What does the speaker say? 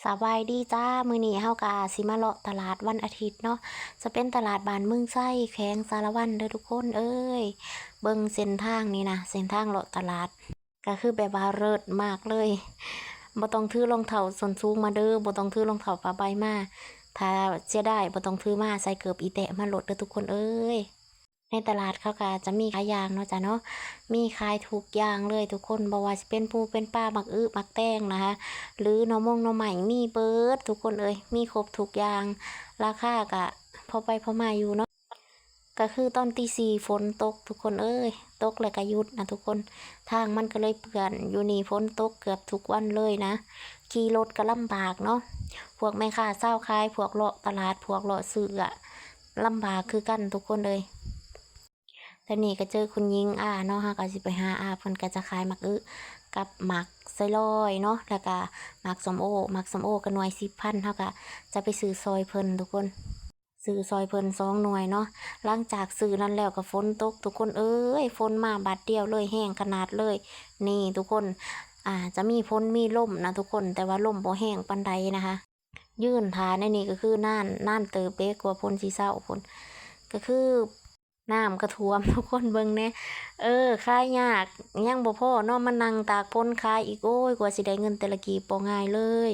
ສະບາຍດີຈ້າ ມື້ນີ້ເຮົາກະຊິມາເລາະຕະຫຼາດວັນອາທິດເນາະ ຈະເປັນຕະຫຼາດບ້ານເມືອງໄຊ ແຂວງສາລະວັນເດີທຸກຄົນເອີຍ. ເບິ່ງເສັ້ນທາງນີ້ນະ ເສັ້ນທາງເລາະຕະຫຼາດ ກະຄືແບບວ່າເລີດມາກເລີຍ. ບໍ່ຕ້ອງຖືລອງເທົ້າສົ້ນສູງມາເດີ ບໍ່ຕ້ອງຖືລອງເທົ້າຜ້າໃບມາ ຖ້າເສຍດາຍບໍ່ຕ້ອງຖືມາ ໃສ່ເກີບອີແຕະມາໂລດເດີທຸກຄົນເອີຍ. ໃນຕະຫຼາດເຂົາກະຈະມີຫຼາຍຢ່າງເນາະຈ້າເນາະ ມີຂາຍທຸກຢ່າງເລີຍທຸກຄົນ ບໍ່ວ່າຊິເປັນປູເປັນປາ ໝາກອຶໝາກແຕງນະຄະ ຫຼືໜໍ່ມົງໜໍ່ໄມ້ ມີເບິດທຸກຄົນເອີຍ ມີຄົບທຸກຢ່າງ ລາຄາກະພໍໄປພໍມາຢູ່ເນາະ. ກະຄືຕອນຕີສີ່ຝົນຕົກທຸກຄົນເອີຍ ຕົກແລ້ວກະຢຸດນະທຸກຄົນ ທາງມັນກະເລີຍເປື້ອນ. ຢູ່ນີ້ຝົນຕົກເກືອບທຸກວັນເລີຍນະ ຂີ່ລົດກະລຳບາກເນາະ ພວກແມ່ຄ້າຊາວຂາຍ ພວກເລາະຕະຫຼາດ ພວກເລາະຊື້ອະ ລຳບາກຄືກັນທຸກຄົນເອີຍ. ແຕ່ນີ້ກະເຈີຄຸນຍິງອາເນາະ ເຮົາກະຊິໄປຫາອາ ເພິ່ນກະຈະຂາຍໝາກອຶກັບໝາກໄຊລອຍເນາະ ແລ້ວກະໝາກສົ້ມໂອ ໝາກສົ້ມໂອກະໜ່ວຍສິບພັນ ເຮົາກະຈະໄປຊື້ຊ່ອຍເພິ່ນທຸກຄົນ ຊື້ຊ່ອຍເພິ່ນສອງໜ່ວຍເນາະ. ຫຼັງຈາກຊື້ນັ້ນແລ້ວກະຝົນຕົກທຸກຄົນເອີຍ ຝົນມາບາດດຽວເລີຍ ແຮງຂະໜາດເລີຍ ນີ້ທຸກຄົນ ອາ ຈະມີຝົນມີລົມນະທຸກຄົນ ແຕ່ວ່າລົມບໍ່ແຮງປານໃດນະຄະ. ຢືນຖ້າໃນນີ້ກະຄືນານ ນານເຕີບເດ ກວ່າຝົນຊິເຊົາພຸ້ນ ກະຄືນ້ຳກະຖ້ວມ ທຸກຄົນເບິ່ງແດ່ ເອີ ຂາຍຍາກ ຍັງບໍ່ພໍເນາະ ມານັ່ງຕາກຝົນຂາຍອີກ ໂອ້ຍ ກວ່າຊິໄດ້ເງິນແຕ່ລະກີບບໍ່ງ່າຍເລີຍ.